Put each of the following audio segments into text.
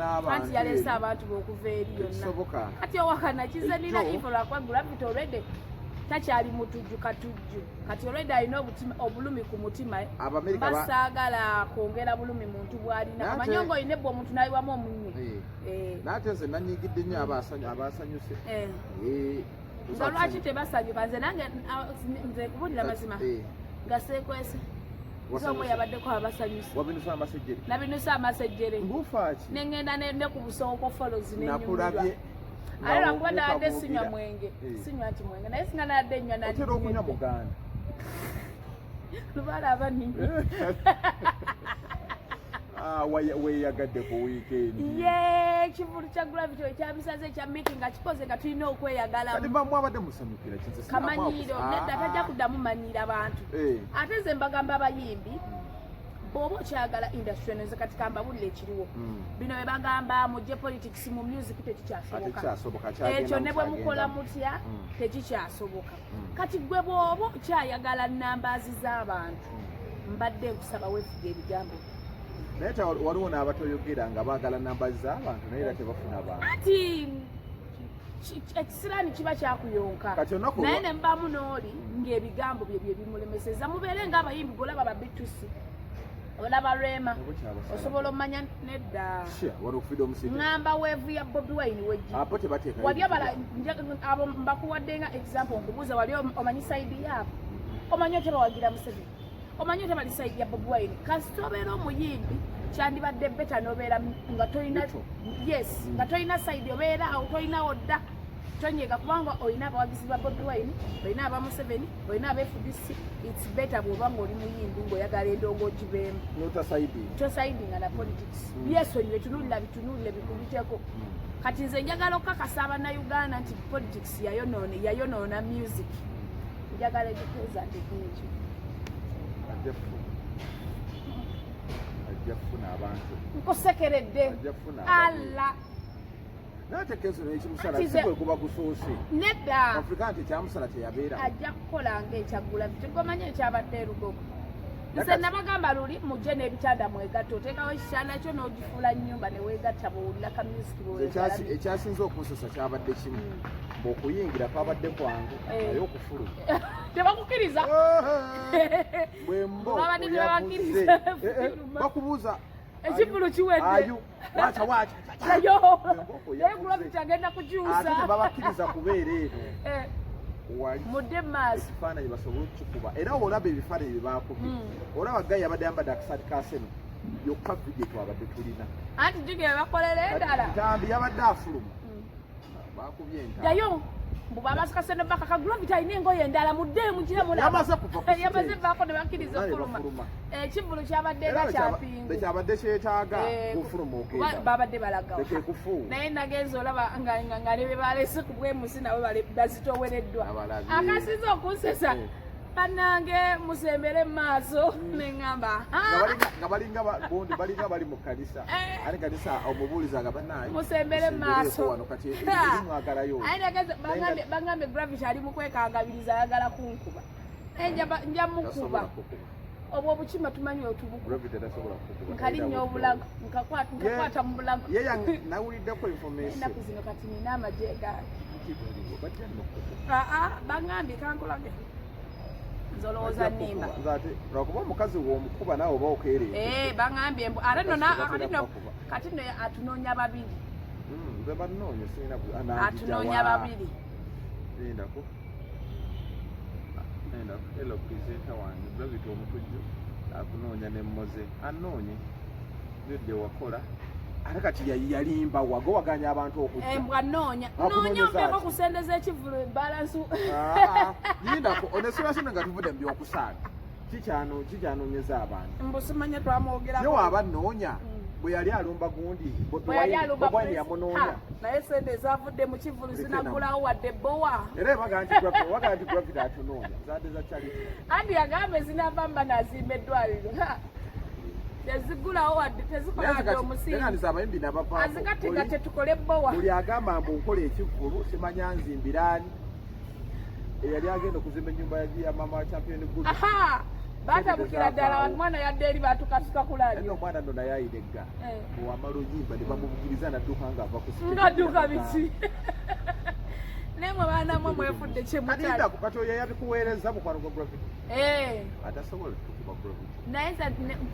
n'abantu Anti yaleese eri. abantu bokuva eri yonna. Tekisoboka. Kati owakana kize nina Ejjo- info lwakuba Gravity already takyali mutujju katujju, kati already alina obulumi ku mutima. Abamerika Basaagala kwongera bulumi muntu bw'alina. Naye Omanyi nga olina ebbwa, omuntu n'ayiwamu omunnyo. Naye ate nze nanyigidde nnyo abasanyuse. Nga lwaki tebasanyuka? Nze nange nze kubulira mazima, nga seekwese Wasanyuse. omwe yabaddeko abasanyuse. Wabinusa amasejjere? Nabinusa amasejjere. Ngufaaki? Nengenda ne ku Busowoko Falls nenyumirwa. Nakulabye. Ate lwakuba nabadde Nga sinywa obuuka. mwenge. Sinywa nti mwenge, naye singa nabadde nywa Otera okunywa muganda. Lubaala abaninyi. Ah, weeyagadde ku weekend. Ye ekivulu kya Gravity ekyabisaze ekya Miki nga kikoze nga tulina Kati okweyagalamu. Mwabadde musanyukira kinze. Kamanyiiro nedda, tajja kuddamu manyiira bantu. Ate nze mbagamba abayimbi, bw'oba okyagala industry eno, nze kati kambabulira ekiriwo. Bino bye bagamba mujje politics mu music, tekikyasoboka. Tekikyasoboka. Ekyo ne bwe mukola mutya, tekikyasoboka. Kati gwe bw'oba okyayagala numbers z'abantu, mbadde nkusaba weefuga ebigambo. Naye waliwo n'abatoyogera nga baagala namba z'abantu, naye era tebafuna bantu. Ati ekisiraani kiba kyakuyonka. Kati olunaku Naye ne mbaamu n'oli ng'ebigambo bye bye bimulemeseza. Mubeere ng'abayimbi golaba ba B2C, olaba Rema. Nabo kyabasala. Osobola omanya nedda. Sure, wali okufida omusiri. Ŋŋamba wave ya Bobi Wine wejji. Apo tebateekayo. Wali obala abo mbakuwadde nga example, nkubuuza, wali omanyi side yaabo? Omanyi otya bawagira Museveni? Omanyi otya bali side ya Bobi Wine? Kasita obeera omuyimbi, kyandibadde better nobeera nga tolina Neutral. Yes, nga tolina side, obeera awo tolinawo dda, tonyega, kubanga olina abawagizi ba Bobi Wine, olina aba Museveni, olina aba FDC. It's better bw'oba ng'oli muyimbi ng'oyagala endongo ogibeemu, Notasiding. tosidinga na politics. Byesonyiwe, tunuulira bitunuulire bikubiteko. Kati nze njagala okukakasa abannayuganda nti politics yayonoona music. Njagala egikuuza ntekiniki. Ajja kufuna abantu. Nkusekeredde. Ajja kufuna abantu. Alla. Naye ate Kenzo n'ekimusala Anti si bwe guba gusoose. Nedda. Afrika nti ekyamusala teyabeera. Ajja kukola ngaekyaggula tegomanyi ekyabadde erugogo. Nze nabagamba luli, mujje n'ebitanda mwegatta, oteekawo ekitanda kyo n'ogifuula nnyumba neweegatta bwowulira ka music. Nze ekyasinze okunsesa kyabadde kimu, bw'okuyingira kwabadde kwangu, naye okufuluma Tebakukkiriza. Bwembo Babadde oyavuze. tebabakkiriza Eh, bakubuuza Ekivulu kiwedde. Ayu wacha wacha. Nayo Bwembo naye Gravity agenda kukyusa. Ate tebabakkiriza kubeera eno. Wali Mudde maaso. Ekifaananyi basobole okukikuba, era olaba ebifaananyi bye bakubye, olaba guy yabadde ayambadde akasaati ka Arsenal yokka, video twabadde tulina. Anti jjukira bakolera endala. Ntambi yabadde afuluma, bakubye entambi. Ddayo mbu babasikase baka ka Gravity alina engoye endala, muddeyo mugira mulaba. Yamaze kuva ku Yamaze stage. vaako ne bakkiriza Naye okufuluma. bafuluma. Ekivulu kyabadde Era nga kyapingu. Kyabadde kyetaaga kufuluma Kuba ogenda. babadde balagawa. Tekekufuuwa. Naye nagenza olaba nga ne be balese ku bwemusi nabo bazitowereddwa. Abalabye. Akasinza okunsesa, "Bannange, musembere mu maaso," neŋŋamba, Nga balinga gundi, balinga bali mu kanisa. Ate kanisa omubuuliza nga bannaye "Musembere mu maaso." Wano kati eri mwagalayo. Aye bagambye Gravity ali mu kwekangabiriza, ayagala kunkuba. Naye nja mukuba. Tasobola kukuba. Obwo obukima tumanyi otubukuba. Gravity tasobola kukuba. Nkalinnya obulago, nkakwata mu bulago. Ye nawuliddeko information. Ennaku zino kati nina amagye gange. Bajja nno kukuba. Aa, baŋŋambye kankulage, nze olowooza Bajja nnimba? kukuba. Nze ate lwakuba omukazi w'omukuba naawe oba okeereete. Eh, baŋŋambye mbu ate nno Batera kati nno kubakuba. Kati nno atunoonya babiri. Nze bannoonya sirina ananzija Atunoonya babiri. Lindako. Lindako. Hello, presenter wange Gravity omutujju akunoonya ne Moze anoonye yodde wakola, ate kati yalimba wago waganya abantu okujja. Embwa noonya Akunoonyeza noonya ompeko ki? ku sente z'ekivulu balansi. Ah, ah, lindako onesula nga tuvudde mu byokusaaga, kikyanoonyeza abantu? Mbu simanya twamwogerako. Ye waaba nnoonya, bwe yali alumba gundi Bobi Bwe yali Wine, alumba Bobi Wine yamunoonya. Ha, naye sente ezavudde mu kivulu Leke zinagulawo wadde bowa. Era baga nti Gravity atunoonya zaadde za charity. Anti yagambe zinava mba nazimba eddwaliro. Ha, tezigulawo wadde, tezikola wadde omusingi. Neganiza abayimbi nabavaako. Azikategatte tukole bowa. Buli agamba mbu nkola ekivvulu, simanya nzimbiraani, eyali agenda okuzimba ennyumba ya mama wa Champion Good. Aha. Batabukira ddala, omwana yadde eri batukasuka kulabye. Omwana nno naye ayiregga Eh. Bwewamala oyimba ne bamubugiriza nadduka ng'ava ku stage. Ngadduka biki? Naye mwe baana mwe mwefudde kyemutali. Kati kati oyo yabikuweereza mukwano gwa Gravity. Eh. Atasobola tukuba Gravity. Naye nze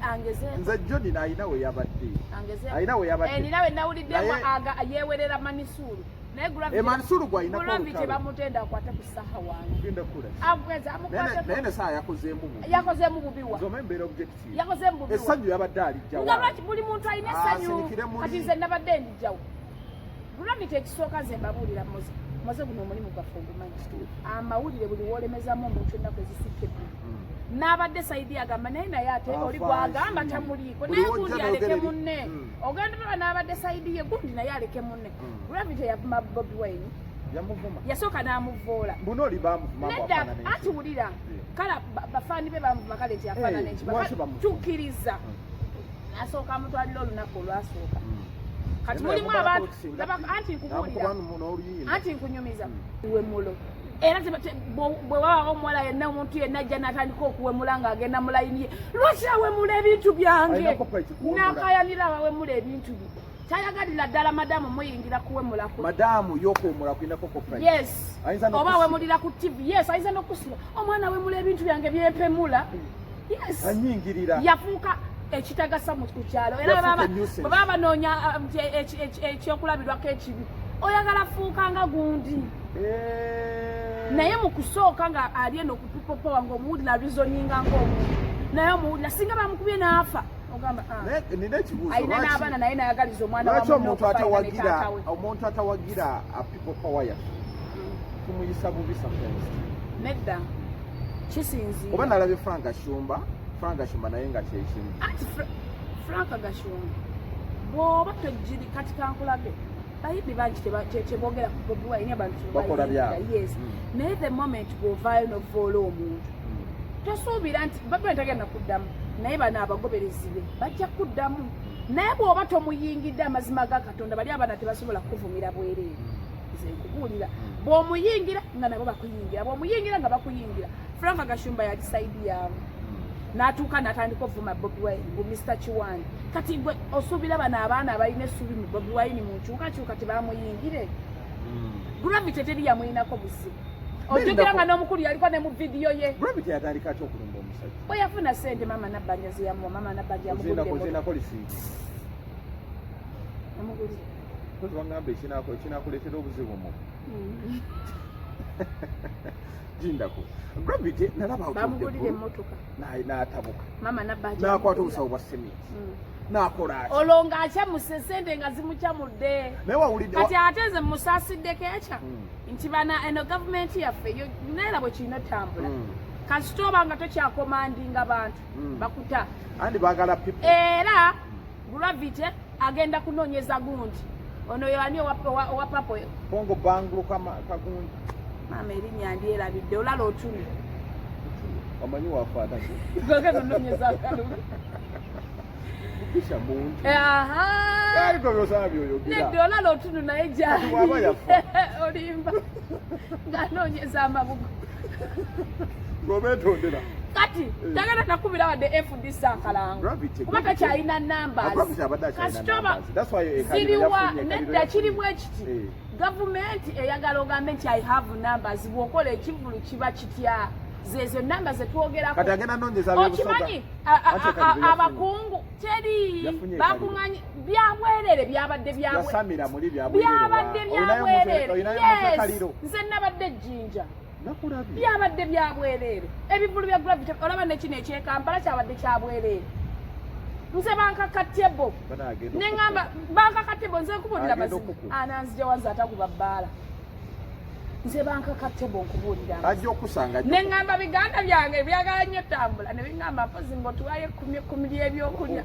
angeze. Nze John alina we yabadde. Angeze. Alina we yabadde. Eh, nina we nawuliddemu Naye- aga yeewerera Manisulu. Naye Gravity. Eh, Manisulu gw'alina Gravity olutalo. bamutenda akwate ku saha wange. Genda kula. Agweza amukwate. Naye ne saa yakozeemu bubi. Yakozeemu bubi wa? Nze omanyi mbeera objective. Yakozeemu bubi wa? Essanyu yabadde alijja Nga wa? lwaki buli muntu alina Ah, essanyu? asinikire muli. Kati nze nabadde ndijjawo. Gravity ekisooka nze mbabuulira Moze. Moze guno omulimu gwaffe ogumanyi. Amawulire buli w'olemezamu omuntu ennaku ezisukka ebbiri. N'abadde side agamba naye naye ate oli gwagamba tamuliiko Buli naye w'ojja gundi n'ogera aleke munne. Ogenda olaba n'abadde side ye gundi naye aleke munne. Gravity yavuma Bobi Wine. Yamuvuma. Yasooka n'amuvoola. Mbuno oli bamuvuma mbu Nedda afaanana anti enki. wulira. Kale bafaani be bamuvuma kale nti afaanana Eh, enki. lwaki bamuvuma? Tukkiriza. Asooka amutwalira olunaku olwasooka. Kati Naye mulimu yamubala abantu okusinga laba anti nkubuulira. N'amukuba n'oluyimba. Anti nkunyumiza. Wemulo. Era bwe wabawo omuwala yenna omuntu yenna ajja n'atandika okuwemula ng'agenda mu layini ye, lwaki awemula ebintu byange? Alina copyright kuwemula. N'akaayanira abawemula ebintu bye. Tayagalira ddala madamu muyingira kuwemula kwe. Madamu y'okuwemula kulinako copyright. Yes. Ayinza Oba n'okusiba. awemulira ku TV. Yes, ayinza n'okusiba. Omwana awemula ebintu byange byempemula. Yes. Anyingirira. Yafuuka ekitagasa mu ku kyalo. Era Yafuuka nuisance. bwe baba banoonya ekyokulabirwako ekibi, oyagala fuuka nga gundi. Eh. Naye mu kusooka nga ali eno ku people power ng'omuwulira reasoninga ng'omuntu, naye omuwulira singa bamukubye n'afa ogamba, ah, Naye nina ekibuuzo, alina n'abaana naye nayagaliza omwana wa lwaki munne omuntu okufa alina ne atawagira taata we. omuntu atawagira a people power yaffe tumuyisa bubi sometimes? Nedda, kisinziira. Oba nalabye Frank Gashumba, Frank Gashumba naye nga kyekimu. Anti Frank Gashumba bw'oba tojjiri kati kankulage bayimbi bangi teboogera ku Bobi Wine, abantu Bakola tebabayingira. byabwe. Yes. Naye the moment bw'ovaayo n'ovoola omuntu, tosuubira nti Bobi Wine tagenda kuddamu, naye bano abagoberezi be bajja kuddamu. Naye bw'oba tomuyingidde, amazima ga Katonda bali abaana tebasobola kukuvumira bwereere. Nze nkubuulira, bw'omuyingira nga nabo bakuyingira, bw'omuyingira nga bakuyingira. Frank Gashumba yali side yaabwe n'atuuka n'atandika ovuma Bobi Wine bu Mr Kiwani. Kati gwe osuubira bano abaana abalina essuubi mu Bobi Wine mu nkyukakyuka tebamuyingire? Gravity teri yamulinako buzibu. Ojjukira nga n'omukulu yaliko ne mu vidiyo ye. Gravity yatandika atya okulumba omusajja? Bwe yafuna ssente mama Nabbanja ze yamuwa, mama Nabbanja yamugulira emmotoka. Ozinako lisiiti. Yamugulira. Kozi bangamba ekinakuleetera obuzibu mu gindako. Gravity nalaba out of the Bamugulira blue, emmotoka. n'atabuka. Mama Nabbanja N'akwata yamugulira. obusawo bwa sementi. N'akola ati. Olwo ng'akyamuse sente nga zimukyamudde. Naye wawulidde Kati ate nze musaasiddeko ekya nti bana eno gavumenti yaffe yo naye bwe kirina otambula. Kasita oba nga tokyakomandinga bantu bakuta. Andi baagala people. Era Gravity agenda kunoonyeza gundi ono yani owa papo. Kongo bangulu kagundi. Maama erinnya ndyerabidde, olala otuli. Omanyi wafaata ki? Gogenda onoonyeza akalulu. Kupisha muntu. Aha. Aliko byosaba byoyogera. Nedda, olala otunu naye Kati bw'aba yafa. Olimba ng'anoonyeza amabugo. Ng'obeetondera. Kati tagenda nakubira wadde FDC akalango Gravity, kuba Gravity. takyalina numbers. Gravity abadde akyalina Kasita oba numbers. That's why ekaliro ziriwa yafunye, ekaliro nedda yafunye. kiri bwe kiti. Gavumenti eyagala ogambe nti I have numbers, bw'okola ekivulu kiba kitya zezo namba zetwogerako. Kati agenda noonyeza ab'e Busoga. Okimanyi Anti ekaliro yafunye. abakungu teri Yafunye bakuŋŋanye byabwerere byabadde byabwe Yasamira muli byabwerere. Byabadde byabwerere. Olinayo omuntu Yes, ekaliro. nze nabadde Jjinja. Nakulabye. Byabadde byabwerere ebivulu bya Gravity. Olaba nekino ekyekampala kyabadde kyabwerere. Nze bankakatebo Bana agenda neŋŋamba bankakatebo nze nkubuulira Agenda mazima. okukuba. Ananzija wanze atakuba bbaala. Nze bankakatebo nkubuulira amazima. Ajja okusanga ajja Neŋŋamba biganda byange byagala nnyo tambula ne biŋŋamba mpozi ng'otuwayo ekkumi ekkumi ly'ebyokulya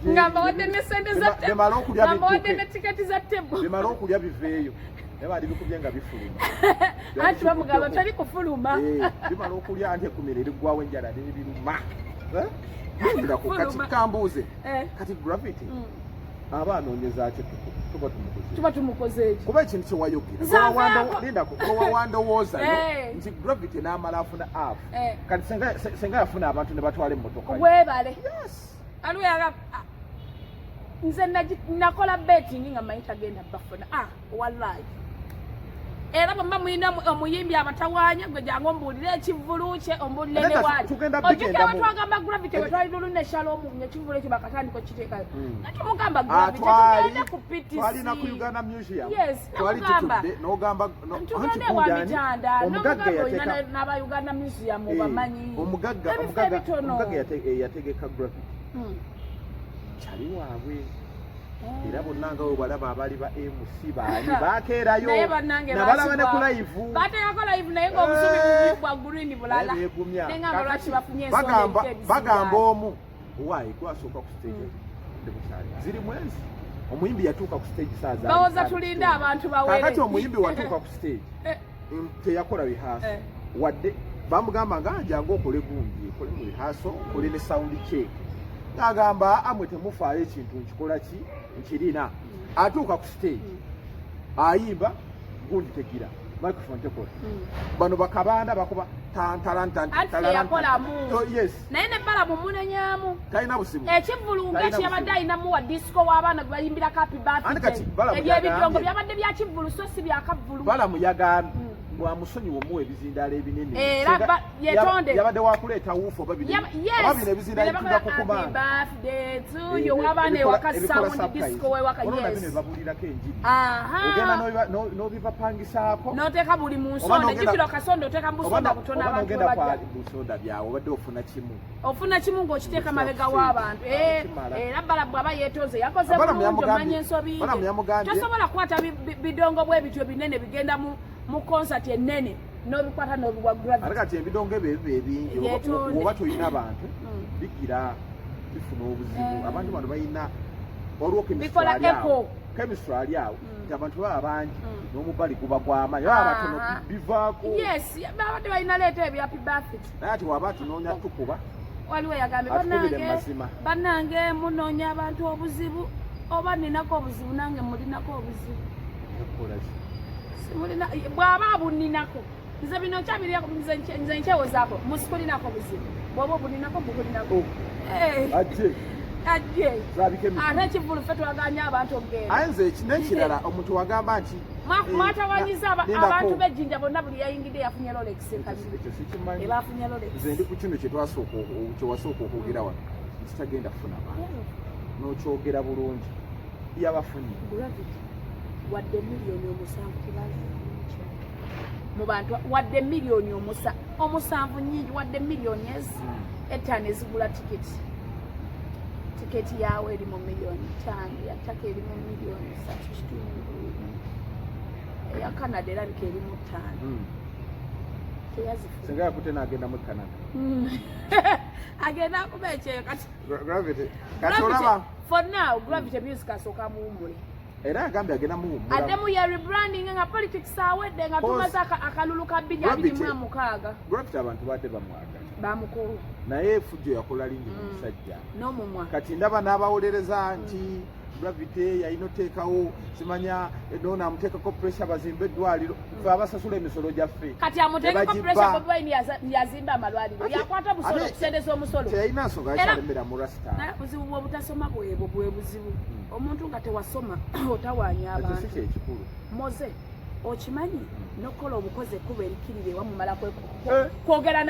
nga mbawadde ne sente za Bimala okulya nga mbawadde bidduke. ne tiketi za table. Bimala okulya biveeyo. Naye baali bikubye nga bifuluma. Anti bamugamba tali kufuluma. Eh, bimala okulya anti ekkumi leriggwawo enjala n'ebiruma. Eh? Lindako kati Fuluma. kambuuze. Eh. Kati Gravity aba anoonyeza ki tuku? Tuba tumukoze. Tuba tumukoze eki? Kuba ekintu kyewayogera Nze avaako. lindako wewandowoozayo Eh. nti Gravity n'amala afuna app. Eh. Kati senga yafuna abantu ne batwala emmotoka ye. Weebale. Yes. Aliwo yaga nze nakola betting nga manyi tagenda bafuna. Ah, wallahi. Era bwe mba mulina omuyimbi abatawaanya, gwe jangu ombuulire ekivvulu kye, ombuulire Ate ne kati waali. tugenda Ojjukira bigenda bwe twagamba Gravity bwe twali lulu ne Shalom, ekivvulu ekyo bakatandika okiteekayo. Natumugamba Ah, Gravity tugende ku PTC. Twalina ku Uganda Museum. Yes, Twali namugamba. tutudde n'ogamba Tugende anti wa gundi ani? Mitanda, Omugagga n'omugagga olina n'aba Uganda Museum obamanyi. Omugagga Ebifo ebitono. omugagga yategeka Gravity. Kyali waabwe. Era bonna nga bwe balaba abaali ba MC baani bakeerayo. Naye bannange Nabalaba ne ku baasibwa. live. Bateekako live naye ng'obusubi bubi bwa green bulala. Naye beegumya. Naye ngamba lwaki Kakati bafunye ensonda ebifo ebisinga. Bagamba omu owaayi gwasooka ku stage ndi mukyali ziri mwezi omuyimbi yatuuka ku stage saa za Bawoza tulinde abantu bawere. Kakati omuyimbi watuuka ku stage teyakola rehearsal. Wadde bamugamba nga jangu okole gundi, okole mu rehearsal, okole ne sound check, ng'agamba amwe temufaayo, ekintu nkikola ki nkirina. Atuuka ku stage ayimba, gundi tegira, microphone tekola. Bano bakabanda bakuba Anti teyakolamu. Yes. Naye ne Balamu munenyamu. Talina buzibu. Ekivvulu Talina ng'ekyo yabadde buzibu. alinamu wa disco w'abaana gwe bayimbirako happy Anti kati birthday. Balamu Ebyo ebidongo yagambye- byabadde bya kivvulu so si byakavvulu. Balamu yagambye bwamusonyiwa omuwa ebizindaalo ebinene. Era yetonde. Yabadde wakuleeta woofer oba binene. Yes. Oba bino ebizindaalo Bino bituga bakola ku happy command. birthday to you, w'abaana ewaka sound disco wewaka, Olwo yes. bino babulirako enjiri. Aha. Ogenda n'obibapangisaako. N'oteeka buli mu Oba nsonda, jjukira akasonda oteeka mu busonda butono oba abantu n'ogenda we bajja. kwa busonda byawe obadde ofuna kimu. Ofuna kimu ng'okiteeka mabega Ekyo w'abantu. kimala. Era Balamu bw'aba yeetonze yakoze Balamu bulungi, omanya ensobi Balamu ye. yamugambye- Tosobola kukwata bidongo bwe bityo binene bigenda mu concert ennene n'obikwata n'obiwa Ate Gravity. kati ebidongo ebyo ebiba ebingi Yeetonde. oba tolina abantu bigira bifuna obuzibu. Abantu bano balina waliwo chemistry Bikola ali awo. echo. Chemistry ali awo nti abantu baba bangi n'omubali guba gw'amaanyi, baba batono bivaako. Yes, babadde balina leeta ebya happy birthday. Naye ati waba tunoonya tukuba Waliwo yagambye atukubire bannange, mazima. Bannange munoonya abantu obuzibu, oba ninako obuzibu nange mulinako obuzibu. Okukola ki? Simulina bw'aba abuninako nze bino nkyabirira nze nkyewozaako musikulinako buzibu, bw'oba obuninako bukulinako. Oh, Eh, ajje ajje zabike emiti. Ate ekivvulu ffe twaganye abantu okugenda. Aye nze n'ekirala omuntu wagamba nti Mwatawanyiza lindako. abantu b'ejjinja bonna, buli yayingidde yafunye Rolex ekabiri. Ekyo sikimanyi. Ebafunye Rolex. Nze ndi ku kino kyewasooka okwogera wano nti tagenda kufuna bantu, n'okyogera bulungi yabafunye. Gravity wadde 7 million tebazifunye mu bantu, wadde miliyoni 7 nyingi, wadde miliyoni 5 ezigula tiketi. Tiketi yaawe eri mu 5 million, ya Turkey eri mu 3.5 million, eya Canada erabika eri mu 5. Teyazifuna. Senga yakute n'agenda mu Canada. Agenda akuba ekyeyo kati. Gravity kati Gravity, olaba for now Gravity music asooka amuwummule. Era agambye agenda muwummula. Addemu ye rebranding nga politics awedde, nga tumaze akalulu ka 2026. Gravity abantu badde bamwagala. Bamukoowa. Naye efujjo yakola lingi mu musajja. N'omumwa. Kati ndaba n'abawolereza nti Gravity yalina oteekawo simanya nono amuteekako pressure bazimbe eddwaliro, fe abasasula emisolo gyaffe. Kati amuteekeko Tebagibba. pressure, Bobi Wine yazimba amalwaliro, yakwata omusolo, okusendeza omusolo. Teyalina nsonga yakyalemera mu rasta. Naye obuzibu bw'obutasoma bwebwo bwe buzibu. Omuntu nga tewasoma otawaanya Ekyo si abantu. kyekikulu. Moze okimanyi nokukola obukozi ekkuba erikirira ewamumala kwogera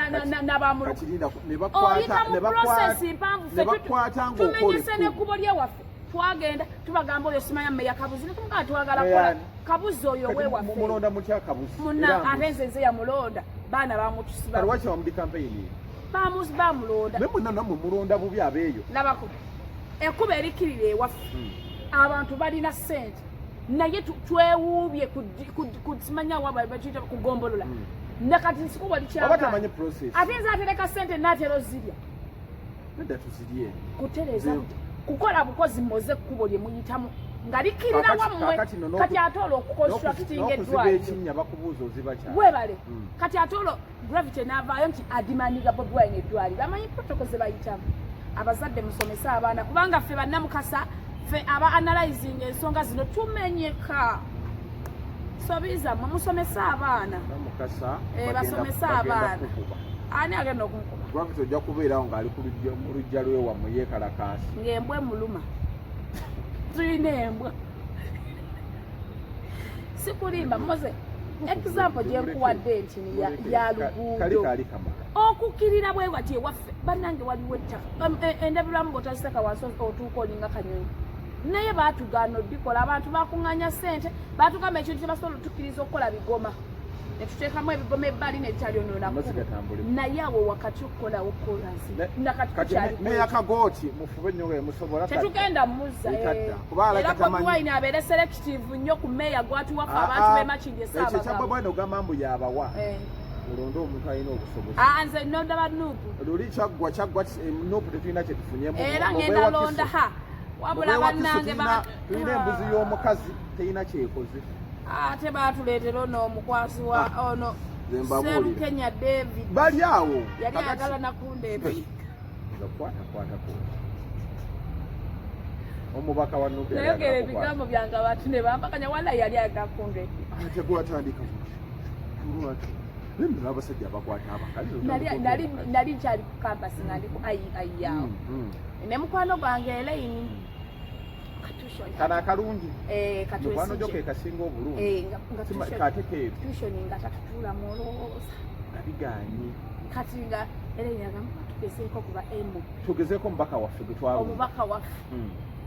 n'abamuluka Kati linda ne oyita bakwata mu ne process bakwata mpanvu. ne Ffe bakwata ng'okola tumenyese ekkubo. N'ekkubo lyewaffe twagenda tubagamba oyo simanya mmeya Kabuzi netumugamba twagala Meya kola ani? Kabuzi oyo Kati wewaffe. mulonda mutya Kabuzi? Muna Era mbuzi. ate nze yamulonda, baana bamutusiba. Kati lwaki bamudi campaign? Bamulonda. Naye mwenna nammwe mulonda bubi abeeyo. Labako ekkubo erikirira ewaffe, abantu balina ssente naye twewuubye ku simanya wa bakiyita kugombolola nakati nsiko wali Oba kyagaana. tamanyi process. Ate nze atereka ssente naatera ozirya. Nedda tuzirye. Kutereeza kukola bukozi moze ekkubo lye muyitamu nga likirira wammwe. Kakati no Kati ate olwo okuconstructinga n'okuziba eddwaliro ekinnya bakubuuza oziba kya webale. Kati ate olwo Gravity n'avaayo nti ademandinga Bobi Wine eddwaliro, amanyi protocol ze bayitamu. Abazadde musomese abaana kubanga ffe bannamukasa Ffe aba analyzing ensonga zino tumenyeka. Sobi zammwe, musomese abaana. Namukasa. Eh, basomese abaana. Ani agenda okunkuba? Gravity ojja kubeerawo ng'ali mu luggya lwewammwe yeekalakaasi. Ng'embwa emuluma. Tulina embwa. Sikulimba Moze, example gye nkuwadde nti ya luguudo. Kali kamala. Okukkirira bwe wati ewaffe bannange waliwo ettaka, endabirwamu bw'otaziteka wansi otuuka olinga kanyonyi, naye baatugaana oddikola. Abantu bakuŋŋaanya ssente, baatugamba ekintu kye basobola otukkiriza okukola bigoma, ne tuteekamu ebigoma ebbali ne tutalyonoona, naye awo wakati okukolawo kolansi nakati tukyali. Meya Kagooti, mufube nnyo nga musobola. Tetugenda muzza era Bobi Wine abeere selective nnyo ku meya gwatuwaffe abantu b'e Makindye. Ekyo kya Bobi Wine ogamba mbu yabawa olonde omuntu alina obusobozi. Ah, nze nonda ba NUP. Luli kyaggwa kyaggwa, NUP tetulina kyetufunyemu. Era ngenda londa ha wabula bannange. Tulina embuzi y'omukazi, terina kyekoze. Ate batuleetera ono omukwasi wa ah, ono Serukenya David. Bali awo. Yali ayagala nakunda ebi. Kwata kwatako omubaka wa NUP. Nayogera ebigambo byange abantu ne bambakanya, wala yali ayagala kunda ebi. Ate gwatandika lwaki nembera abasajja abakwata abakazi? Nali nkyali ku campus nga ndi ku IIA awo ne mukwano gwange Elaine. Kano akalungi. Eh, mukwano gyo ke kasinga obulungi. Eh, kate keeru. Tuition nga tatutuula mulowooza. Nga biganye. Kati nga Elaine agamba tugezeeko kuba MP. Tugezeeko omubaka waffe gwe twalonda. Omubaka waffe,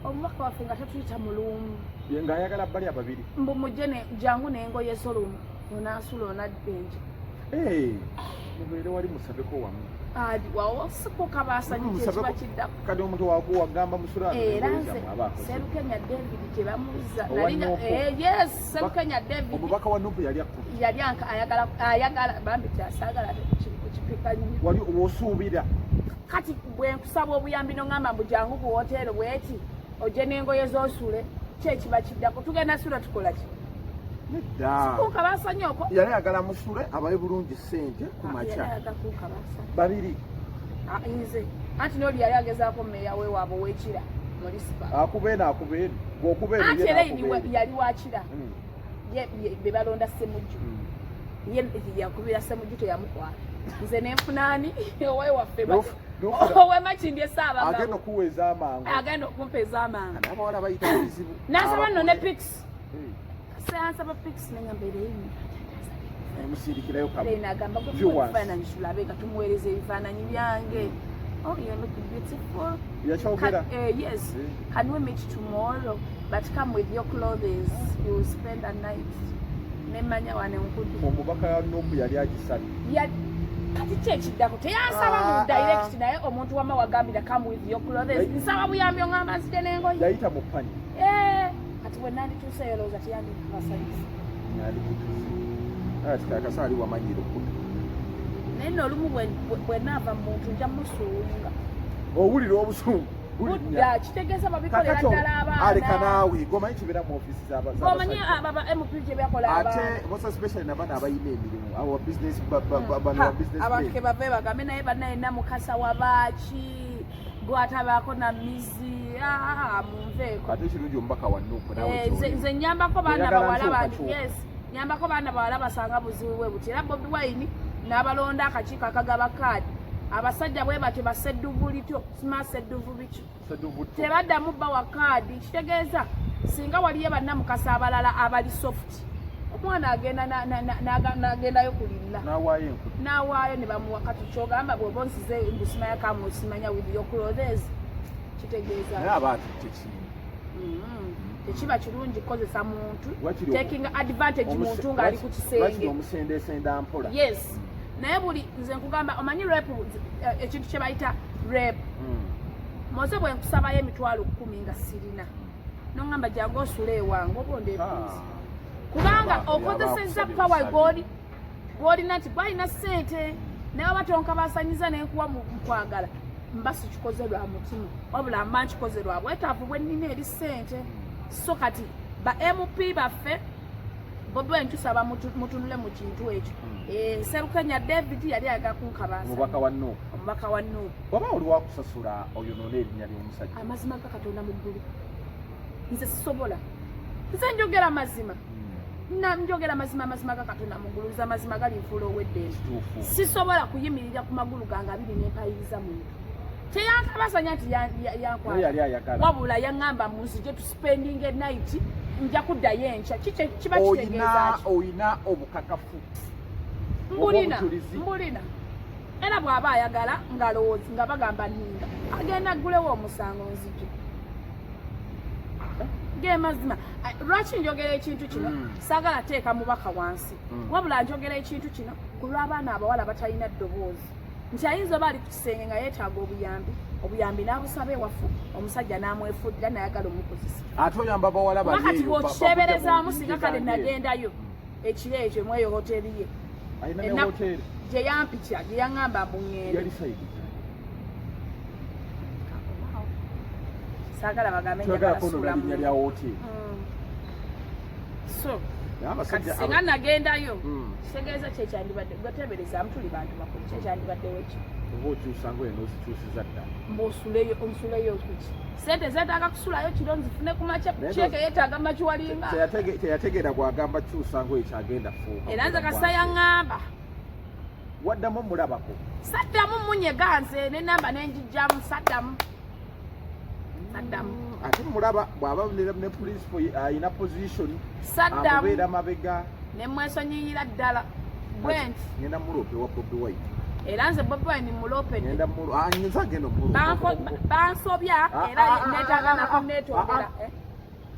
omubaka waffe nga tatuyita mulumu. Ng'ayagala bali ababiri. Mbu mujje ne jangu n'engoye zo lumu onaasula onadda enje. Mubeere wali musabeko wamu. Wawo sikukabasanyi kyekiba kiddako. Kati omuntu wagamba musula. Era nze Serukenya David tebamuzza. Yes, Serukenya David. Omubaka wa NUP yali akkuba. Yali ayagala, ayagala bambi kyasaagala kukipika nnyo. Wali osuubira. Kati bwe nkusaba obuyambi noŋŋamba mbu jangu ku woteero bweti ojje n'engoye z'osule, ki ekiba kiddako? Tugenda sula tukola ki? Nedda. Sikukabaasanya okwo. Yali ayagala musule abawe bulungi ssente ku makya. Yali ayagala kukabaasanya. Babiri. Ah, nze anti n'oli yali agezaako meeya we waabwe ow'ekira municipal. Akuba eno, akuba eno, bw'okuba eno. Anti era yali wakira be balonda Semujju. Ye yakubira Semujju teyamukwata, nze nenfunaani owewaffe owemakindye. Saabagenda okuwa ez'amangu. Agenda okumpa ez'amangu. Abawala bayita bizibu. Nasaba nno ne pics, sansaba pics nengamba ereyi. Musindikirayo. Agamba ebifaananyi tulabe nga tumuweereza ebifaananyi byange. "Oh, you look beautiful." Yakyogera? Yes. "Can we meet tomorrow? But come with your clothes. You will spend a night." Nemanya wane nkudu. Omubaka wa NUP yali agisabye. Kati ki ekiddako? Teyansaba mu direct, naye omuntu wama wagambira "come with your clothes". Nsaba buyambi oŋŋamba nzije n'engoye. Yayita mu pani. Kati bwe nandituuseyo lowooza teyandikabasanyusa. Ati akasa ali wamanyira okkuta. Naye nno olumu bwe naava mu muntu nja musuunga. Owulira obusungu. Budda kitegeeza babikolera ddala abaana. Aleka naawe, gomanyi kibeera mu ofiisi. Omanyi aba MP gye bakola. Ate most especially nabana abalina emirimu, abo business, bano ba business. Abantu ke bave bagambe naye bannaye Namukasa wabaaki gwatabaako na mizi munveeko. Ate kirungi omubaka wa NUP nawe. Nze nyambako baana bawala bangi, yes, nyambako baana bawala basanga buzibu bwe buti. Era Bobi Wine n'abalonda akakiiko akagaba kaadi, abasajja bwe batyo basedduvulityo sima sedduvu biki tebaddamu bawa kaadi. Kitegeeza singa waliyo bannamukasa abalala abali soft, omwana agenda n'agendayo kulilla n'awaayo ne bamuwa. Kati kyogamba bw'oba onsize mbusimanya kamusimanya with your clothes, kitegeeza naye aba atutte kintu. Tekiba kirungi kukozesa muntu, taking advantage muntu ng'ali ku kisenge. Omusendesenda mpola. Yes, naye buli nze nkugamba omanyi rape, ekintu kye bayita rape. Moze bwe nkusabayo 100,000 nga sirina, noŋŋamba jangu osula ewange oba ondeepuuzi, kubanga okozesezza power gwoli gwolina nti gwalina ssente, naye oba tonkabasanyiza nenkuwa mu kwagala, mba sikikoze lwa mutima, wabula mba nkikoze lwa bwetaavu bwe nnina eri ssente. So kati ba MP baffe, Bobi Wine, tusaba mutunule mu kintu ekyo. Serukenya David yali ayagala kunkabaasa. Omubaka wa NUP. Omubaka wa NUP. Waba oli wakusasula oyonoona erinnya ly'omusajja. Amazima ga Katonda mu ggulu. Nze sisobola, nze njogera mazima. Njogera mazima, amazima ga Katonda mugulu. Nze amazima galinfuula ow'eddembe. Sisobola kuyimirira ku magulu gange abiri nempayiriza muntu. Teyankabasanya nti yankwata, wabula yaŋŋamba munzije tuspending a night, nja kuddayo enkya. Kiba kitegeeza Oyina obukakafu? Mbulina, mbulina. Era bw'aba ayagala ng'alowooza nga bagamba nninga, agenda aggulewo omusango nzije. Ge mazima. Lwaki njogera ekintu kino? Saagala teeka mubaka wansi, wabula njogera ekintu kino ku lw'abaana abawala batalina ddoboozi, nti ayinza oba ali ku kisenge nga yeetaaga obuyambi, obuyambi n'abusaba ewafu, omusajja n'amwefuulira nayagala omukozesa. Ate oyamba bawala. Kati bw'okiteeberezaamu, singa kale nagendayo ekiro ekyo mweyo hoteri ye gye yampitya, gye yaŋŋamba mbu ŋŋende, saagala bagambe njagala sulamu. So kati singa nagendayo, kitegeeza kyekyandibadde gweteeberezaamu, tuli bantu bakulu, kyekyandibaddewo ekyo. Oba okyusa ngoye n'ozikyusiza ddala. Mbuosuleyo, onsuleyo kuki? Sente zeetaaga kusulayo kiro nzifune ku makya. Kyeke yeetaaga makiwalinga. Teyategeera bw'agamba kyusa ngoye kyagenda fuuka. Era nze kasa yaŋŋamba. Waddamu omulabako? Saddamu munyega nze nenamba nenjijjamu. Saddamu, saddamu. Ate mulaba bw'aba ne principal ayina position. Saddamu. Amubeera mabega. Nemwesonyiyira ddala bwenti. Ngenda mulope wa Bobi Wine. Era nze Bobi Wine mulopedde. Ngenda mulo, ah, nze agenda omulopa. Bansobya era neetaaga nakunetondera.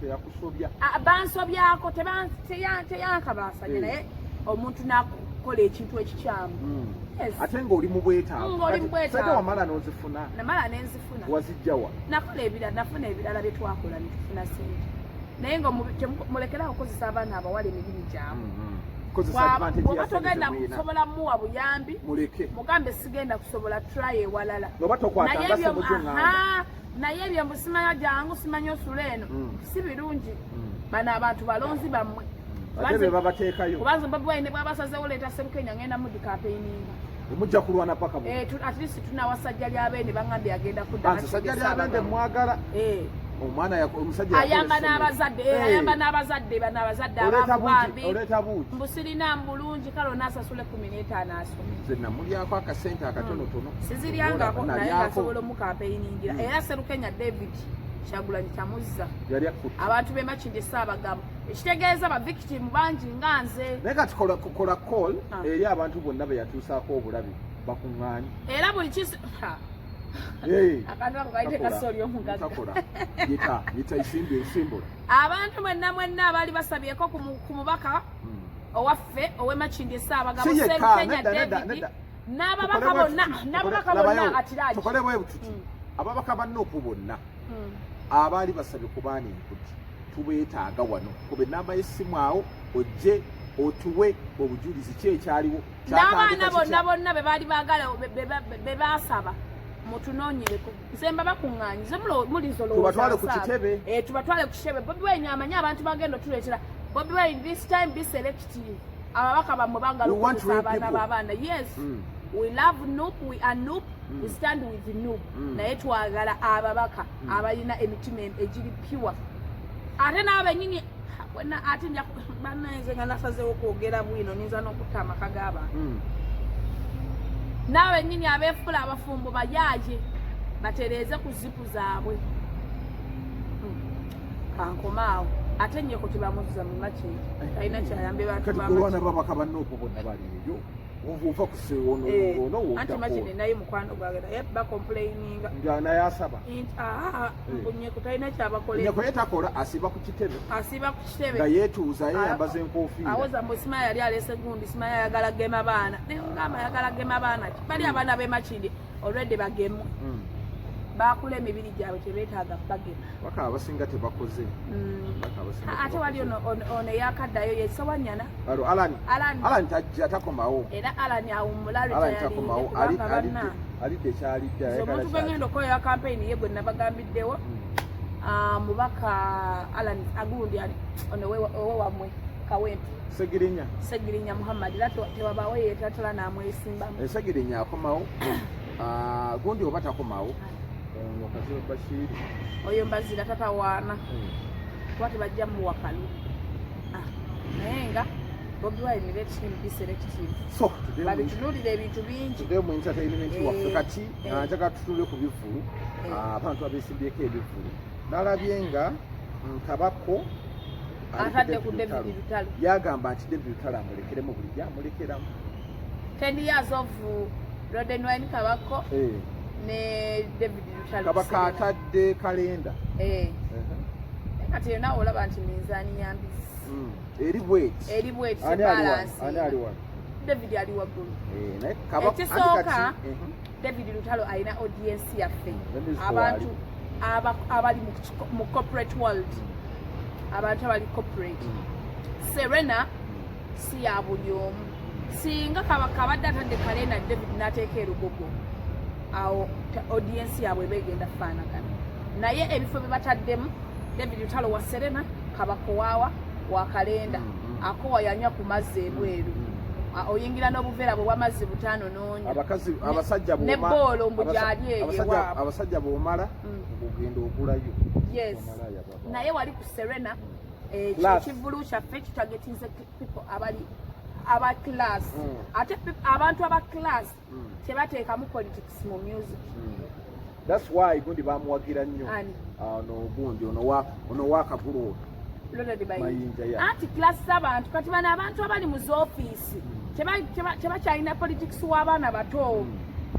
Teyakusobya. Bansobyako, teyankabaasanya, naye omuntu nakukola ekintu ekikyamu. Ate ng'oli mu bwetaavu. Ng'oli mu bwetaavu. Sente wamala n'ozifuna? Namala nenzifuna. Wazijjawa? Nakola ebirala, nafuna ebirala bye twakola ne tufuna sente, naye nga mulekerawo okukozesa abaana abawala emibiri gyabwe. Bw'oba togenda kusobola muwa buyambi, mugambe sigenda kusobola, try ewalala. Naye ebyo mbu simanya jangu, simanya osula eno, si birungi. Bano abantu balonzi bammwe. Kubanza Bobi Wine bwabasazewo leeta Serukenya, ngenda mudi campaigninga. Mujja kulwana paka. At least tunawasajja lyabende, baŋŋambye agenda kudda. Sajja lyabende mwagala. Omwana omusajja ayamba n'abazadde, ayamba n'abazadde, bano abazadde ababambi. Oleeta buugi. Mbu sirina mbulungi, kale onaasasula 15 asome. Nze namulyako akasente akatonotono. Siziryangako, naye ngasobola omukampeiningira. Era Serukenya David Kyagulanyi tamuzza. Abantu b'e Makindye Ssaabagabo, ekitegeeza ba victim bangi nga nze. Naye kati kola call eri abantu bonna be yatuusaako obulabe bakuŋŋaanye. Era buli kisi akantu ako kayite kasooli omugagga. Yita, yita, isimbi esimbula. Abantu mwenna mwenna abaali basabyeko ku mubaka owaffe ow'e Makindye Ssaabagabo Serukenya David n'ababaka bonna, n'ababaka bonna atiragi. Tukole bwe tuti: ababaka ba NUP bonna abaali basabye ku baana enkuti, tubeetaaga wano. Kuba enamba y'essimu awo, ojje otuwe obujulizi ki ekyaliwo. N'abaana bonna bonna be baali baagala, be baasaba, mutunoonyereko. Nze mba bakuŋŋaanyize mulizo. Tubatwale ku kitebe. Tubatwale ku kitebe. Bobi Wine amanyi abantu bagenda otuleetera. Bobi Wine, this time be selective. Ababaka bammwe baagala okukozesa abaana b'abaana. Yes, we love NUP, we are NUP, we stand with NUP, naye twagala ababaka abalina emitima egiri pure. Ate n'abenyini ate bannanze nga nasazeewo okwogera bwino, ninza n'okutta amaka g'abantu. Naawe nnyini abeefula abafumbo bayaaye, batereeze ku zipu zaabwe. Kankomaawo. Ate nnyeko tebamuzza mu Makindye, talina kyayambe bantu. Kati golwana babaka ba NUP bonna bali eyo, ova kusewono. Ono anti Makindye naye mukwano gwange, naye bacomplaininga. Nga naye asaba. Mbu nnyeko talina kyabakolera. Nyeko ye takola, asiba ku kitebe. Asiba ku kitebe. Nga yeetuuza, yeyambaza enkofiira. Awoza mbu simanya yali alese gundi, simanya ayagala gema baana. Naye ngamba ayagala gema baana ki? Bali abaana b'e Makindye already bagemwe, bakula emibiri gyabwe, tebeetaaga bagema. Baka abasinga tebakoze. Ate wali ono eyakaddayo yesawanyana. Alo Alan. Alan tajja, takomawo. Era Alan awummula. Alan takomawo, alidde kyalidde. Omuntu gwengenda okukolera campaign ye gwe nabagambiddewo, mubaka Alan agundi ali ono owe wammwe Kawempe. Segirinya. Segirinya Muhammad, era tewabaawo yeetatala n'amwesimbamu. Segirinya akomawo. Gundi oba takomawo, ono Kazibe Bashiri. Oyo mbazira tatawaana. Kuba tebajja muwa kalulu. Ah, naye nga Bobi Wine, let him be selective. So today Babitunuulira ebintu bingi. Today mu entertainment waffe kati njagala tutunule ku bivvulu. Abantu abeesimbyeko ebivvulu, nalabye nga Kabako atadde ku David Lutalo. Yagamba nti David Lutalo amulekeremu, bulijjo amulekeramu. 10 years of Roden Wine Kabako ne David Lutalo. Kabaka atadde kalenda. Kati yonna olaba nti minzaani ya mbizi. Eri bweti. Eri bweti. Ani ali wano? Balance. Ani ali wano? David ali waggulu. Eh, naye Kabaka Ekisooka, anti kati, David Lutalo alina audience yaffe. Ne musical. Abantu abali mu corporate world, abantu abali corporate. Serena si ya buli omu. Singa Kabaka abadde atadde kalenda, David n'ateeka erugogo awo, audience yaabwe eba egenda faanagana. Naye ebifo bye bataddemu, David Lutalo wa Serena, Kabaka waawa wa kalenda. Akowa yanywa ku mazzi ebweru. Oyingira n'obuveera bwe bw'amazzi 5 n'onywa. Abakazi, abasajja Ne bboolo mbu gyali eyo ewaabwe. Abasajja bw'omala ogenda ogulayo. Yes. Omalaaya baba. Naye wali ku Serena, Class. ekivulu kyaffe kitargetinze people abali aba class. Ate abantu aba class tebateekamu politics mu music. That's why gundi bamuwagira nnyo. Ani? Ono gundi ono wa Kagulu ono. Ronald Bayinja. Mayinja, yeah. Anti class z'abantu kati bano abantu abali mu zoofiisi tebakyalina politics w'abaana bato.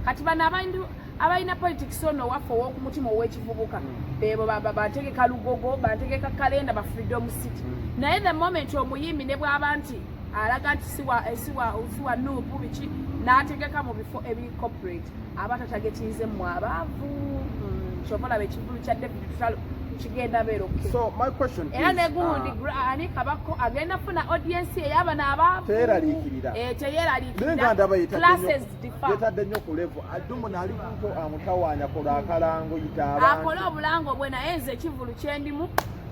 Kati bano abantu abalina politics ono waffe ow'okumutima ow'ekivubuka, bebo bantegeka Lugogo, bantegeka kalenda ba Freedom City. Naye the moment omuyimbi ne bw'aba nti alaga nti siwa NUP biki, n'ategeka mu bifo ebiri corporate, aba tatargetinze mmwe abaavu. Kyova olaba ekivulu kya David Lutalo kigenda beera okay. So my question Era is, ne gundi ani Kabako agenda funa audience ey'abano abaavu. Teyeraliikirira. Eh, Naye nga ndaba teyeraliikirira. Classes differ. Yetadde nnyo ku level adumu naali kunto amutawaanya kola akalango, yita abantu. Akole obulango bwe, naye nze ekivulu kyendimu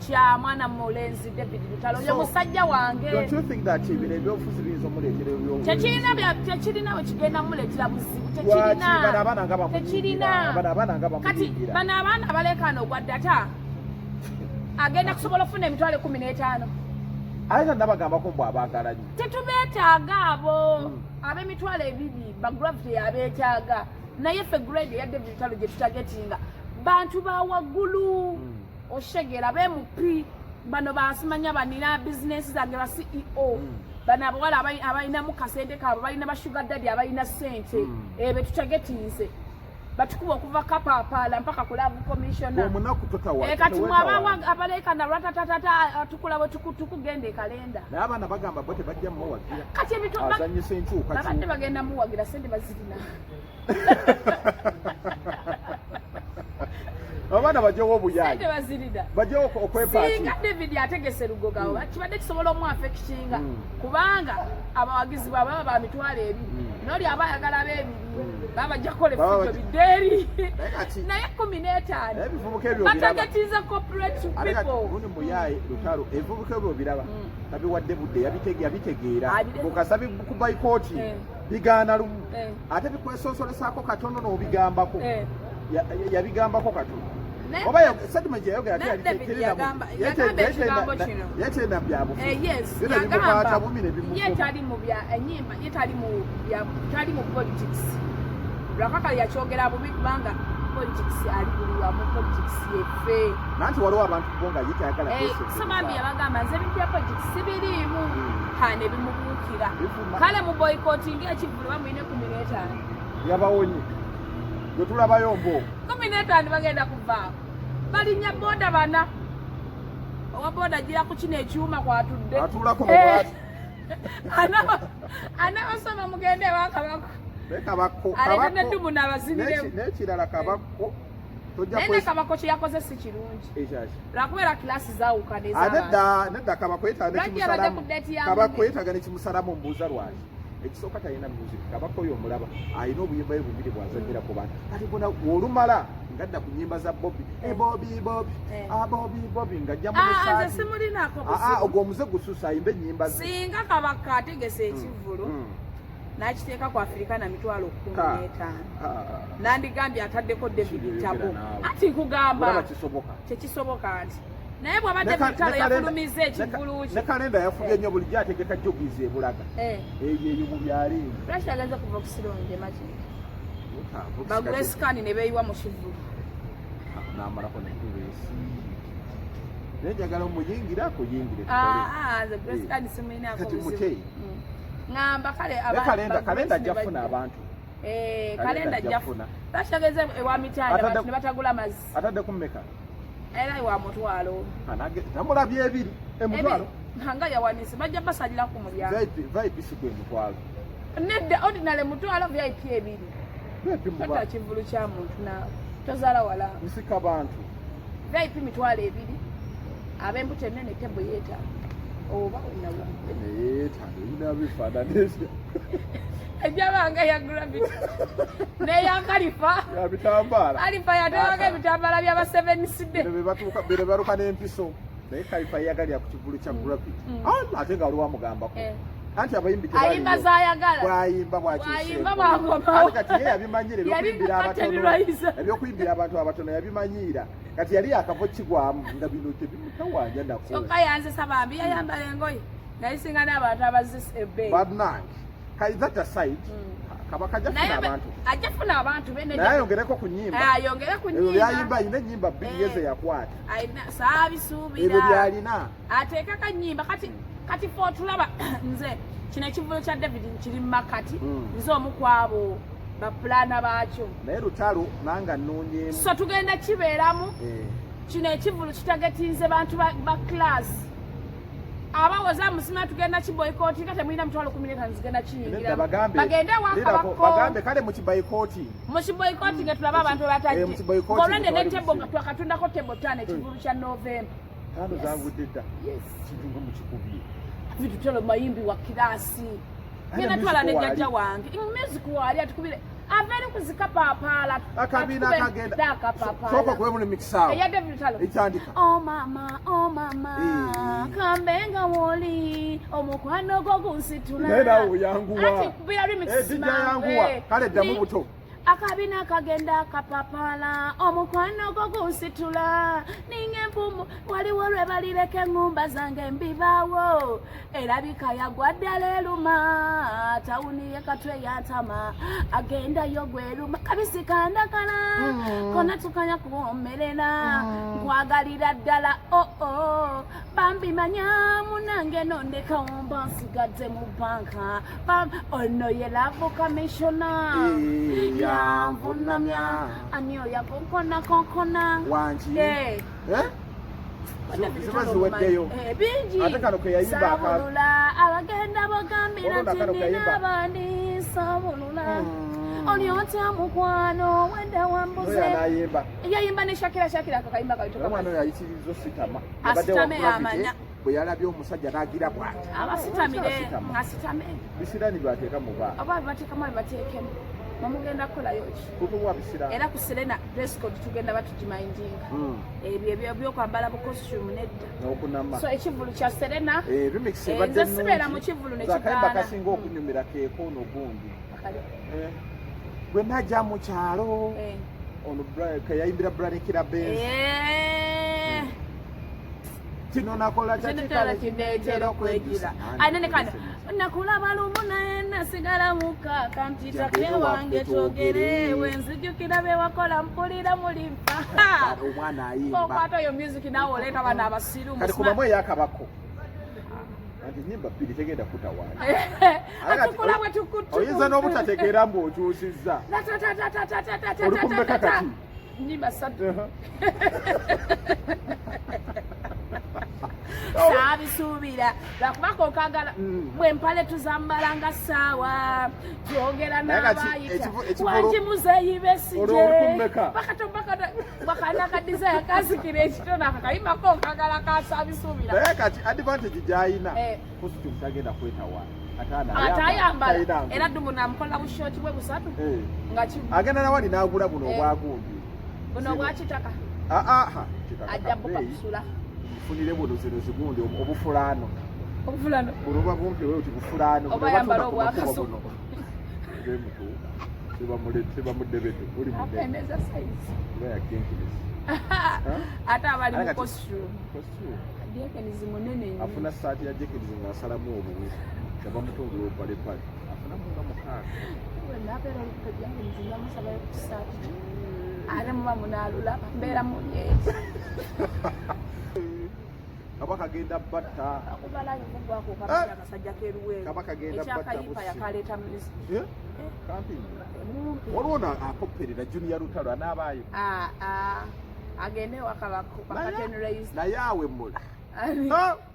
kya mwana mulenzi David Lutalo, ye So, musajja wange. Don't you think that bino ebyobufuzi biyinza omuleetera ebyobufuzi? Tekirina we kigenda muleetera buzibu. Lwaki? Bano abaana nga bamuyingira. Tekirina. Bano abaana nga Kati bamuyingira. bano abaana abaleekaana ogwa data agenda kusobola okufuna 150,000. Ate tannabagambako mbu abaagala nnyo. Tetubeetaaga abo ab'emitwalo 2, bagravity abeetaaga. Naye ffe grade eya David Lutalo gye tutargetinga bantu ba waggulu. Oshegera b'MP bano basimanya banina bizinesi zange, ba CEO. Bano abawala abalinamu kasente kaabwe, balina ba sugar daddy abalina sente. Betutargetinze batukuba okuva Kapaapaala mpaka ku Love Commissioner. Omunaku totawa. Eh, kati mwe abaleekana lwatatatata tukula bwe tukugenda ekalenda. Naye abaana bagamba bo tebajja muwagira. Kati Azanyisa enkyukakyuka. Babadde bagenda muwagira, sente bazirina. Abaana bajjewo obuyaayi. Sente bazirina. Bajjewo okwepaaki. Singa David ategese Lugogawo, kibadde kisobola omuaffectinga, kubanga abawagizi bwe baba ba 20,000, noli aba ayagala ab'ebiri, baba bajja kukola Baba efujjo biddeeri. Naye kati Naye 15 Naye ebivubuka ebyo biraba. batargetinze corporate Ate kati people. gundi muyaaye Lutalo, ebivubuka ebyo biraba tabiwadde budde, yabitegeera. Abire- Bukasa ku boycott bigaana lumu, ate bikwesonsolesaako katono n'obigambako. Yabigambako katono. Oba statement gye yayogera Naye ate yali David yagamba ekigambo kino. Yetenda byabufuzi. Yes, Byonna yagamba bimukwata bumi ne bimukuba. ye tali mu bya enyimba, ye tali mu bya, tali mu politics. Lwakakali yakyogera bubi kubanga politics ali buli wamu, politics yeffe. Nanti waliwo abantu bo nga ye tayagala kwesembereza. So bambi yabagamba nze ebintu bya politics sibiriimu. Ha, ne bimubuukira. Bivuma. Kale mu boycotting ekivulu bamuyina 15. Yabawonye gwe tulabayo mbo. 15 bagenda kuvaako, balinnya boda bana, owa boda agira ku kino ekyuma kwatudde. Atuulako mubwati. Anabasoma mugende ewa Kabako. Naye Kabako Alete Kabako neddumu n'abaziniremu. N'ekirala Kabako tojja Naye ne Kabako kye yakoze si kirungi. Ekyaki? Lwakubeera class zaawukana Ah, ez'abantu. nedda, Kabako yeetaaga Lwaki yabadde nekimusalamu. ku date ya Kabako munne? yeetaaga nekimusalamu. Mbuuza lwaki. Ekisooka, talina music. Kabako oyo omulaba alina obuyimba bwe bubiri bwazanyira ku bantu. Kati bona olumala ngadda ku nyimba za Bobi. Eh, Bobi, Bobi, ah, Bobi, Bobi, ng'ajja mu Ah, nze busaati. simulinako Ah, ah, buzibu. ogwo omuze gususa ayimbe ennyimba ze. Singa Kabaka ategese ekivvulu n'akiteeka ku Afirika na mitwalo 15, Ah, ah. nandigambye ataddeko David Kiri Tabo. oyogera naawe. Ati nkugamba Olaba kisoboka. Tekisoboka nti Naye bw'abadde Lutalo yafulumiza ekivvulu kye. Ne kalenda yafubye nnyo, bulijjo ategeka jogizi ebulaga. Eyo eyo mu byalo eyo. Lwaki agenze kuva ku Sironje Makindye? Bagule sikaani ne beeyiwa mu kivvulu. N'amalako ne Grace. Naye njagala omuyingire akuyingire. Nze Grace Khan simulinaako Kati buzibu. mute. Ŋŋamba kale Ne kalenda ba kalenda Grace ajja ne kufuna bajja. abantu. Kalenda ajja ajja kufuna. kufuna. Lwaki agenze ewa Mitanda bantu ne batagula mazzi? Atadde ku mmeka? Era ewa 1000. Namulabye ebiri. Emutwalo. Nga yawanise bajja basalira ku mulyango. VIP si gwe mutwalo. Nedda ordinary 1000, VIP 2. VIP Tota muba. kivulu kya muntu naawe. Tozaala wala. Nsika bantu. VIP 20,000. Ab'embuto ennene tebo yeetaaga. Oba onawa. Yeetaaga ebina bifaanana. Ejjabanga ya Gravity. N'eya Khalifa. Ya bitambaala. Khalifa yateekako ebitambaala by'aba Seven Side. Bino baluka n'empiso. Naye Khalifa yeyagalira ku kivulu kya Gravity. Ate nga waliwo amugambako. Anti abayimbi tebaliyo. Ayimba z'ayagala. Bw'ayimba bw'akyusa Bw'ayimba enkola. bw'akomawo. Ate kati ye yabimanyira ebyokuyimbira Yali abatono. Captain Ebyokuyimbira abantu abatono yabimanyiira. Kati yali yakava kigwamu nga bino tebimutawaanya nako. Kyokka yanzisa bambi yayambala engoye. Naye singa n'abantu abazisa ebbeeyi. Bannange. Kati that aside, Kabaka ajja Naye kufuna abantu. Ajja kufuna abantu be Naye ayongereko ku nnyimba. Ayongere ku Ebyo nnyimba. by'ayimba alina ennyimba bbiri ye ze yakwata. Alina saabisuubira. Ebyo by'alina. Ateekako ennyimba kati ffe otulaba nze kino ekivvulu kya David nkiri mu makkati. Nze omu ku abo bapulaana baakyo. Naye Lutalo nange annoonyeemu. So tugenda kibeeramu. Kino ekivvulu kitagetinze bantu ba class. Abawoza musima tugenda kiboycottinga temulina 15,000 zigenda kiyingira. Nedda bagambe. Bagende wa Lirako, Kabako. bagambe kale mu kiboycotting. Mu kiboycotting tulabe abantu abatajje. Mu kiboycotting Ng'olwedde ne tewali tebo buzibu. twakatundako tebo 5 ekivvulu kya November. 5 zagudde dda. Yes. Kintu nga mukikubye. Vitutelo mayimbi wa kirasi. Ate Ngenda twala ne music jjajja waali. wange. Music waali atukubire. Ava eri kuzikapaapaala. Akabiina Atukube akagenda. dda akapaapaala. Sooka kuwe muli mikisa awo. Eya David Lutalo. Etandika. Oh mama, oh mama, kambe nga woli, omukwano gwo gunsitula. Naye naawe oyanguwa. Ati kubira remix DJ mangu, yanguwa. Kale ddamu buto. Akabina kagenda kapapala, omukwano gwo gunsitula. Ninga enfumu, waliwo lwe balireka eŋŋumba zange mbibaawo. Erabika yagwa ddala eruma, tawuni ye Katwe yantama, agendayo gweruma. Kabisi kandagala, konna tukanya kuwoomerera. Nkwagalira ddala, oh, oh. Bambi manya munange nondeka womba nsigadde mu banka. Ono ye love commissioner. Yanvunamya. Ani oyo akonkona konkona. Wangi. Ziba ziweddeyo. Bingi. Ate kano ke yayimba Saabulula, abagenda bagambira Olwo nti kano ke nina yayimba. abandi saabulula. Oli otya mukwano, wenda wambuze. Oyo anayimba. Yayimba ne Shakira, Shakira ako kayimba kayitwa Omwana Kamali. oyo ayitiriza ositama. Asitame Yabadde wa amanya. Gravity, bwe yalabye omusajja n'agira bw'ati. Abasitamire, Asitama. asitame. Bisirani by'ateeka mu baana. Oba bibateekamu abibateekemu. Bamugenda kukolayo ki? Kutuwa bisirani. Era ku Serena dress code tugenda batugimindinga. Ebyo ebyokwambala bu costume nedda. N'okunama. So ekivvulu kya Serena. Remix ebadde Nze sibeera nnungi. mu kivvulu ne Nze akayimba kigaana. kasinga okunyumira keeko ono gundi. Akali. Bwe najja mu kyalo. Ono ke yayimbira Brian Kira Benz. Kino nakola kya Kino kikale tala kineetera okwegira. Ane ne kano. Nakulaba lumu naye nasigala muka kampita Jangu wange ewaffe twogere. twogere. We nzijukira bye wakola mpulira muli mpa. Omwana ayimba. Okwata oyo music naawe oleeta bano abasiru. Kati kubamu ey'akabako. Anti nnyimba bbiri tegenda kutawaana. Atukula bwe tukutu. Oyinza n'obutategeera mbu okyusizza. Ta, ta, ta, ta, ta, ta, ta, ta, ta, Oli kummeka ta, ta. kati? Nnyimba 3. Saabisuubira lwakuba kookagala. Bwe mpale tuzambala nga ssaawa twogera Naye kati n'abayita. ekivulu Wangi muzeeyi Besigye. Olwo oli kummeka? Bakato, bakato, bakana ka desire kasikira ekitone ako kayimba kookagala ka saabisuubira. Naye kati advantage gy'ayina, costume tagenda kwetawaana. Ate ana Ate ayambala, ayambala. talina ngu. Era Ddumu namukola bushooti bwe busatu. Nga ki- Agenda nawali n'agula buno obwagundi. Buno Zino. obwa kitaka. Kitaka Ajja buka kabbeeyi. kusula. Nfunire buno zino zigundi obufulaano. Obufulaano. Buno buba bumpi bwe buti bufulaano. Oba Buno ayambala batunda ku makubo obwakaso. buno. Bwe mutuuka. Siba mudebete, uli mudebete. Akendeza size. Oba ya Jenkins. Ate abali Ate mu kati- costume. Costume. Jenkins munene nnyo. Afuna saati ya Jenkins ng'asalamu obuwuzi nga bamutungira obupalepale, afunamu nga 6. Nabeera olubuto, Jenkins namusabayo ku kisaati kye, ate muba munaalulaba mbeera mulyeti. Kaba kagenda batta. Akubalabivugwako. Eh! Kabali akasajja keruweero. Kaba kagenda batta. Ekyakayipa. Busi. Yakaleeta music. Eh? Kampi. Mumpi. Waliwo na akopperera Junior Lutalo anaabaayo. Ah, ah. Agende ewaka bakateneraise. Naye awemula.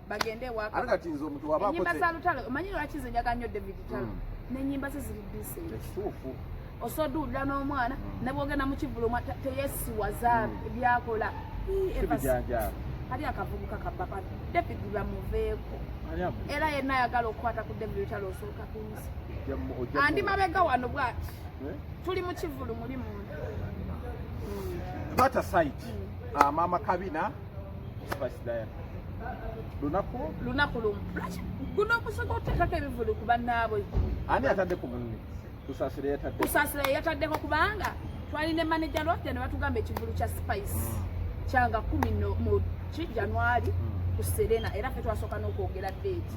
Bagende ewaka. Ate kati nze omuntu waba Enyimba akoze za Lutalo, omanyi lwaki nze njagala nnyo David Lutalo? N'enyimba ze ziri decent. Ekituufu. Osoduulira n'omwana ne bwogenda mu kivulu teyesiwaza byakola. Ii, Kibijanjaalo. Kali akavubuka kababa David bamuveeko. Ani amu? Era yenna ayagala okukwata ku David Lutalo osooka kunsi. Ojja Andi mabega wano bwati. Eh? Tuli mu kivulu muli munda. That aside, ah, Mama Kabina, Spice Diana. Lunaku. Lunaku lumu. Lwaki guno omusoga oteekako ebivulu ku bannaabwe? Ani atadde ku munne? Kusaasira yatadde. Kusaasira ye yataddeko, kubanga twalina manager Lwaffe ne batugamba ekivulu kya Spice kyanga 10 mu ki January ku Serena, era ffe twasooka n'okwogera date.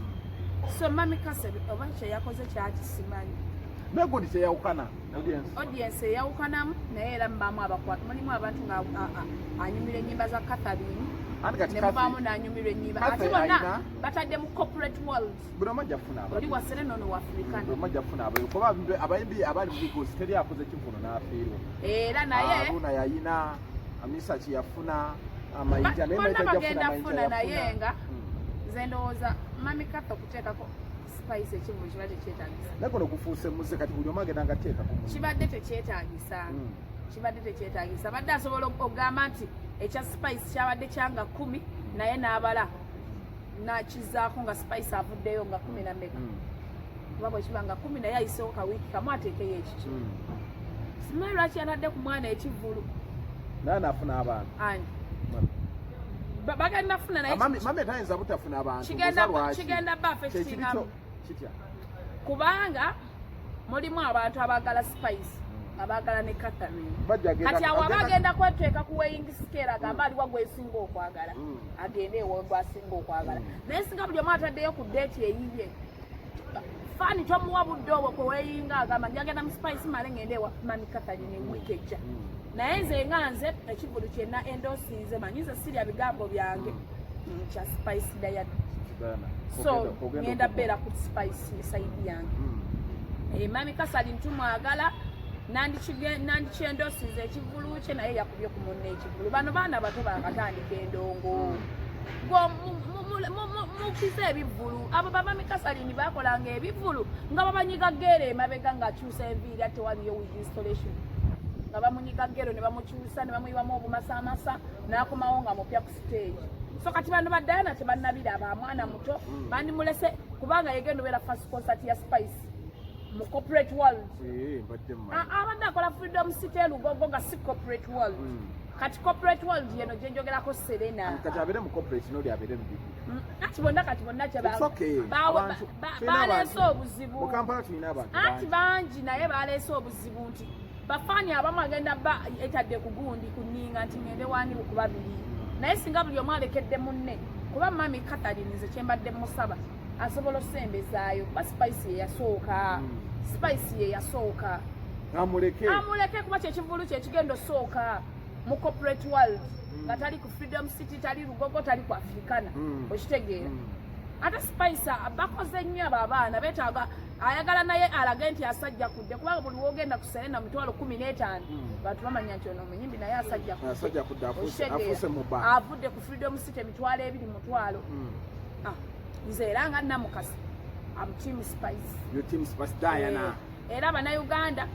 So Mami Kase oba kyeyakoze kyakisimanyi. Naye gundi teyawukana. Audience. Audience eyawukanamu, naye era mubaamu abakwata, mulimu abantu nga anyumirwa ennyimba za Catherine. Anti kati ne mubaamu Cathy- n'anyumirwa ennyimba Cathy ate bonna batadde mu corporate world. Buli omu ajja kufuna Oli ababi. wa Serena, ono wa Africana. Buli omu ajja kufuna ababi. Kuba abayimbi abali mu Big teri akoze kivulu n'afiirwa. Era naye Haruna yayina, Amisa kiyafuna, Amayinja naye bonna Mayinja ajja bagenda kufuna, funa Mayinja naye yafuna. nga nze ndowooza Mami Katha okuteekako Spice ekivulu kiba tekyetagisa. Naye guno gufuuse muze, kati buli omu agenda nga ateeka ku munne. Kibadde tekyetagisa. Kibadde tekyetagisa. Badde asobola okugamba nti ekya Spice kyabadde kyanga 10, naye n'abala nakizaako nga Spice avuddeyo nga 10 na meka. Kuba bwe kiba nga 10, naye ayisewo kawiiki kamu ateekeyo ekiki. Simanyi lwaki yatadde ku mwana ekivulu. Naye anaafuna abantu. Ani? Mami. Bagenda funa naye. Mami tayinza butafuna abantu. Kigenda Buuza lwaki. Kigenda baffe. Kyekibi Kisingamu. Kitya? Kubanga mulimu abantu abaagala Spice, abaagala ne Catherine. Bajja Kati awo aba agenda kweteeka ku weighing scale, agamba aliwa gwesinga okwagala. Agende ewa gwasinga okwagala. Naye singa buli omu ataddeyo ku date eyiye, fan tomuwa budde obwo kweweyinga, agamba njagenda mu Spice male ngende ewa Mami Catherine wiiki ejja. Naye nze nga nze ekivulu kyenna endosinze, manyi nze sirya bigambo byange, kya Spice Diana. Diana. So Ogenda ngenda beera ku Spice side yange. Mami Kasali ntumwagala, nandikyendosinze ekivulu kye, naye yakubye ku munne ekivulu. Bano baana bato bakatandika endongo. Gwe mukize ebivulu, abo bamami Kasalini bakolanga ebivulu nga babanyiga gero emabega ng'akyusa enviiri, ate waliyo wig installation, nga bamunyiga gero ne bamukyusa ne bamuyiwamu obumasamasa n'akomawo nga mupya ku stage. So kati bano ba Diana tebannabiraba, mwana muto. Bandimulese kubanga yegenda obeera first concert ya Spice mu corporate world. Eh, mbadde mmanyi. Abadde akola Freedom City e Lugogo nga si corporate world. Kati corporate world yeno gyenjogerako, Serena. Kati abeere mu corporate n'oli abeere mu bibi. Ati bonna, kati bonna It's okay. Tulina baleese obuzibu. Mu Kampala tulina abantu Anti bangi. Bangi, naye baleese obuzibu nti bafaani abamu agenda ba etadde ku gundi ku nninga nti ngende wani ku babiri, naye singa buli omu alekedde munne, kuba Mami Catherine nze kyembadde musaba asobola osembezaayo, kuba Spice ye yasooka. Spice ye yasooka. Amuleke. Amuleke, kuba kyekivulu kyekigenda osooka mu corporate world nga tali ku Freedom City, tali Lugogo, tali ku Africana. Okitegeera? Ate Spice bakoze nnyo abo abaana beetaaga, ayagala naye alage nti asajja kudde, kubanga buli wogenda ku Serena 150,000. Bantu bamanya nti ono omuyimbi naye asajja kudde. Asajja kudde, Okitegeera? afuuse mu ba. Avudde ku Freedom City 20,000, 1,000. Ah, nze era nga Namukasa am team Spice. Your team Spice Diana. Eh, era bannayuganda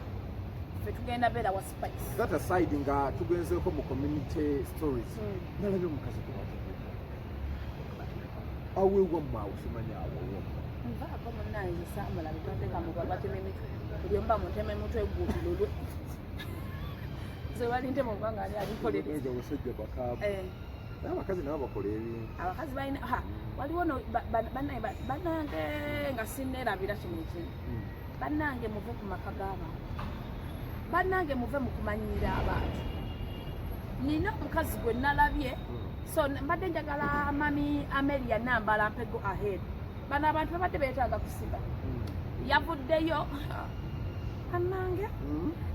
ffe tugenda beera wa Spice. That aside, nga tugenzeeko mu community stories, nalabye omukazi gwe bategeera awo ewammwe awo, simanyi awo ewammwe. Nvaako munnange, saamulabe, tonteeka mu babatema emitwe, buli omu bamutema emutwe gululwe. Nze balintema obanga ani abikolereza? Nga abasajja bakaabu. Eh, Naye abakazi nabo bakola ebintu. Abakazi balina ha, waliwo no bannange nga sinneerabira kino ekintu. Bannange, muve ku maka g'abantu. Bannange, muve mu kumanyiira abantu. Nina omukazi gwe nalabye, so mbadde njagala mami Amelia Nambala mpe go ahead. Bano abantu babadde beetaaga kusiba. Yavuddeyo, bannange,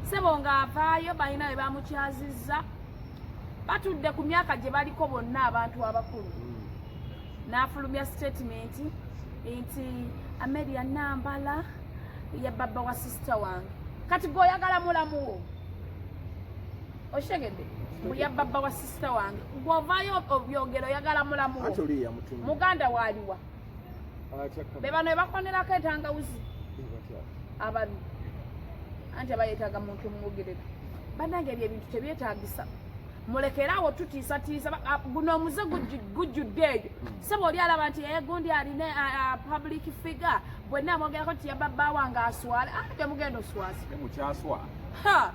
sebo ng'avaayo, balina bwe bamukyazizza, batudde ku myaka gye baliko bonna abantu abakulu, n'afulumya statement nti Amelia Nambala ye baba wa sister wange. Kati gweoyagala mulamuwo, okitegedde? Mbu ya baba wa sister wange. Gwovaayo obyogero, oyagala mulamuwo? Anti oli yamutumye. Muganda waaliwa? Atya kama? Be bano bebakonerako entangawuzi. Eh, batya? Ababi anti aba yeetaaga muntu omwogerera. Bannange, ebyo ebintu tebyetaagisa, mulekere awo tutiisatiisa. Guno omuze gujjudde eyo. Sebo, oli alaba nti gundi alina public figure, bwenna amwogerako nti yababba wange, aswale ate gemugenda oswaza. Ne mukyaswa. Ha!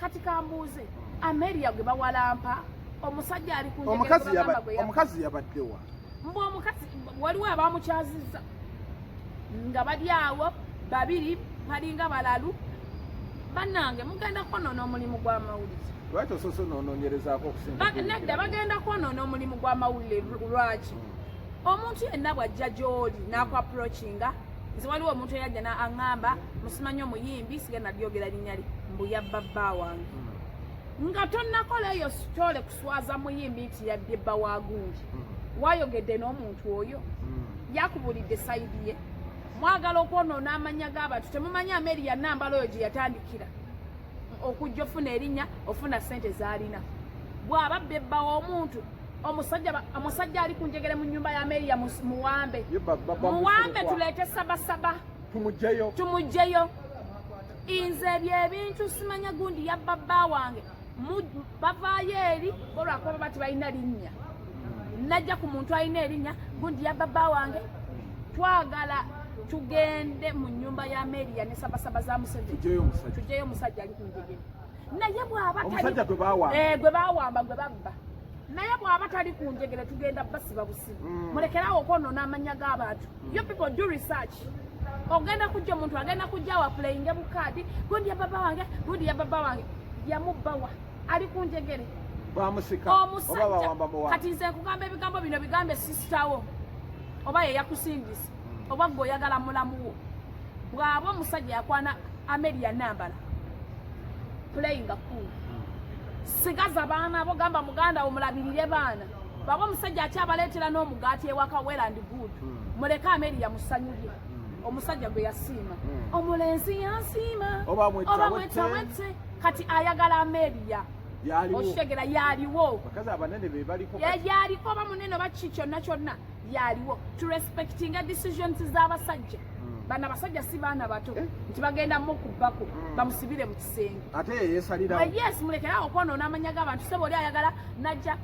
Kati kambuuze, Ameria gwe bawalampa, omusajja ali ku njegere Omukazi gwe bagamba gwe Omukazi yabaddewa? Mbu omukazi waliwo abamukyazizza nga bali awo babiri, balinga balalu. Bannange, mugenda kwonoona omulimu gw'amawulire. Lwaki osoose nonoonyerezaako okusinga? Nedda, bagenda kwonoona omulimu gw'amawulire. Lwaki omuntu yenna bw'ajja gy'oli n'aku-approachinga? Nze waliwo omuntu eyajja na aŋŋamba, musimanyi omuyimbi, sigenda lyogera linnya lye, mbu yabba bba wange. Nga tonnakola eyo sitole kuswaza muyimbi nti yabbye bba wa gundi, wayogedde n'omuntu oyo, yakubulidde side ye. Mwagala okwonoona amannya g'abantu. Temumanyi Ameria Nambala oyo gye yatandikira okujja ofuna erinnya, ofuna sente z'alina. Bw'aba bebbawo omuntu, omusajja ali ku njegere mu nnyumba ya Ameria, muwambe. Ye Muwambe, tuleete sabasaba. Tumugjeyo. Tumugjeyo. Nze ebyo ebintu simanya gundi yabba bba wange. Bavaayo eri olwakuba baba tebalina linnya, najja ku muntu alina erinnya, gundi yabba bba wange. Twagala tugende mu nnyumba ya Ameria ne sabasaba za Museveni. Tugyeyo omusajja. Tugyeyo omusajja ali ku njegere. Naye bw'aba Omusajja gwe baawamba. Eh, gwe bawamba, gwe babba. Naye bw'aba tali ku njegere, tugenda basiba busibi. Mulekerawo okwonoona amannya g'abantu. You people, do research. Ogenda kujja, omuntu agenda kujja wa playinge bukaadi, gundi ya baba wange, gundi ya baba wange, yamubbawa ali ku njegere? Bamusika oba Omusajja bawamba muwamba? Kati nze nkugamba ebigambo bino, bigambe sisitawo oba ye yakusindisa oba gwe oyagala mulamu wo. Bw'aba omusajja yakwana Ameria Nambala, playinga cool, sigaza baana bo, gamba muganda wo mulabirire baana. Bw'aba omusajja akyabaleetera n'omugaati ewaka, well and good. Muleke Ameria musanyulye omusajja gwe yasiima. Omulenzi yansiima. Oba mwetta Oba wette. mwetta wette. Kati ayagala Ameria. Yaliwo. Okitegera? Yaliwo. Bakazi abanene be baliko. Yaliko, oba munene oba ki, kyonna kyonna yaliwo. Turespectinga decisions z'abasajja. Bano abasajja si baana bato. Eh? Nti bagenda mukubbako bamusibire mu kisenge. Ate ye yeesalirawo. Yes, mulekerawo okwonoona amanya g'abantu. Sebo, oli ayagala najja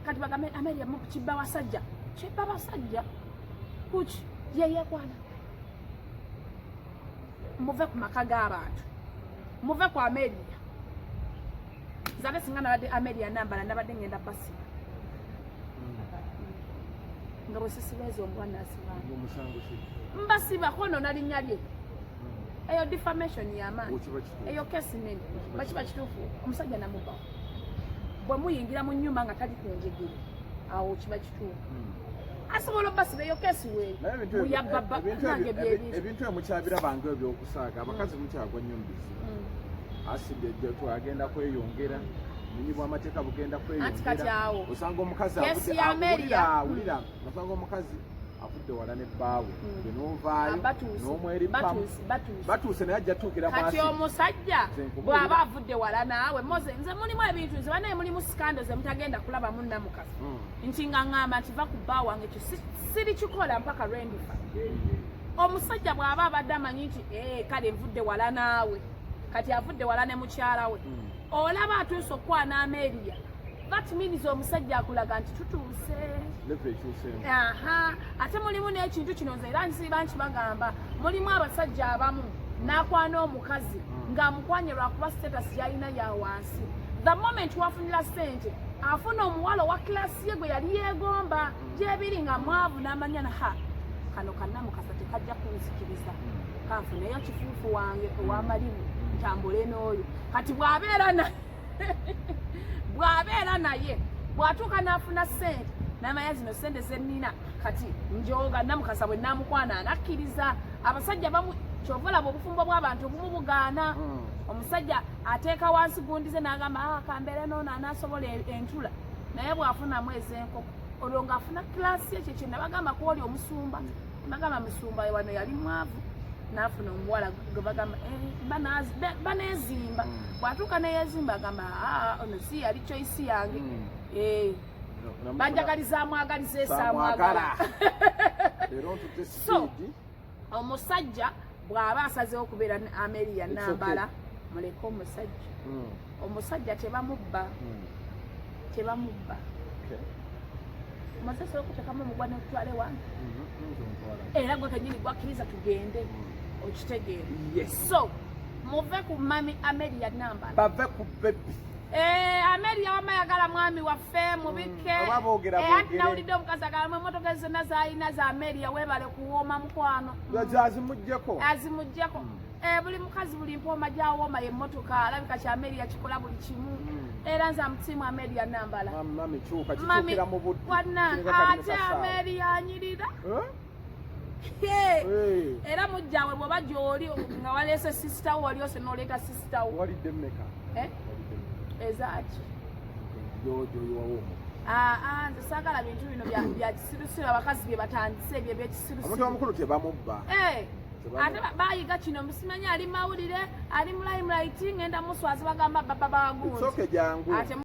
kati bagambe Ameria kibba basajja, kibba basajja kuki? Yeyekwana. Muve ku maka g'abantu, muve ku Ameria. Nze singa nabadde Ameria Nambala, nabadde ngenda basiba nga bwe sisiba ezo mbwa nasibanga. Omusango ki? Mbasiba kwonoona linnya lye. Eyo defamation y'amaanyi. Okiba kituufu. Eyo kesi nene. Bakiba kituufu, omusajja namubawo, bwe muyingira mu nnyumba nga tali ku njegere, awo kiba kituufu, asobola obasiba. Eyo kesi weeri. Naye ebintu ebyo- Muyababa ebintu nange ebyo- byebintu. Ebintu ebyo mukyabirabanga ebyokusaaga, abakazi mukyagwa nnyo mu bizibu. Asidi ejjo twagenda kweyongera, obumenyi bw'amateeka bugenda Anti kati kweyongera. awo, Osanga omukazi kesi ya Ameria. Wulira, osanga omukazi avudde wala ne bbaawe, gwe n'ovaayo Batuuse. n'omwerippamu. Batuuse, batuuse. Batuuse, naye ajja tuukira Kati mwasi. omusajja Nze nkubuulira. bw'aba avudde wala naawe, moze nze mulimu ebintu, nze banaye mulimu scandal ze mutagenda kulaba munnamukasa. Nti nga ŋŋamba nti va ku bba wange, ekyo sirikikola mpaka lwendifa. Omusajja bw'aba abadde amanyi nti, "Eh, kale nvudde wala naawe," kati avudde wala ne mukyala we, olaba atuuse okukwana Ameria, that means omusajja akulaga nti tutuuse. Level ekyuseemu. Aha, ate mulimu n'ekintu kino, nze era nsiba nkibagamba, mulimu abasajja abamu n'akwana omukazi ng'amukwanye lwakuba status gy'alina ya wansi. The moment wafunira ssente, afuna omuwala owa class ye gwe yali yeegomba, gyebiri nga mwavu, n'amanya naha kano kannamukasa tekajja kunzikiriza, kanfuneyo kifuufu wange ow'amalimu. Ntambule n'oyo. Kati bw'abeera na bw'abeera naye, bw'atuuka n'afuna ssente, n'amanya zino ssente zennina kati njoga Namukasa bwe namukwana anakkiriza. Abasajja bamu, kyova olaba obufumbo bw'abantu obumu bugaana. Omusajja ateeka wansi gundize n'agamba, "Ah, kambeere noono anaasobola entula." Naye bw'afunamu ez'enkoko, olwo ng'afuna class. Ekyo kye nabagamba kwoli omusumba, bagamba musumba wano yali mwavu, n'afuna omuwala gwe bagamba, eh, baneezimba. Bw'atuuka neyeezimba, agamba, "Ah, ono si yali choice yange." Eh, banjagaliza amwagaliza esaamwagala. Leero ntutte So, speed. Omusajja bw'aba asazeewo okubeera ne Ameria It's Nambala, muleke omusajja. Omusajja tebamubba. Tebamubba. Omaze sobola okuteekamu omugwa nekutwala ewange. Nze ntwala. Era gwe kenyini gwakkiriza tugende, okitegeera? Yes. So muve ku mami Ameria Nambala. Bave ku baby. Eh, Ameria wama yagala mwami waffe mubike. Oba boogera Eh, anti boogere. nawulidde omukazi agalamu emmotoka zonna zalina za Ameria. Weebale kuwooma mukwano. Azimugjeko. Azimugjeko. Eh, buli mukazi, buli mpooma gyawooma yemmotoka. Alabika kya Ameria kikola buli kimu. Era nze amutiimu Ameria Nambala. Mami, kyuka. Mami, Kikyukira mu budde. Wanna Kiringa kalina ate kasaawa. Ameria anyirira. Eh? Hey. Eh, Era mujjawe bw'oba gy'oli nga waleese sister wo, wali ose n'oleeta sister wo. Walidde mmeka? Eh? Walidde mmeka? Ezaaki? Gyoyiwawo omu. Aa, nze saagala bintu bino bya kisirusiru, abakazi bye batandise ebyo Omuntu ebyekisirusiru. omukulu tebamubba. Eh, ate bayiga kino, musimanyi ali mawulire, ali mu limelight, ngenda muswazi, bagamba baba bagunzi. It's okay, jangu. Ate.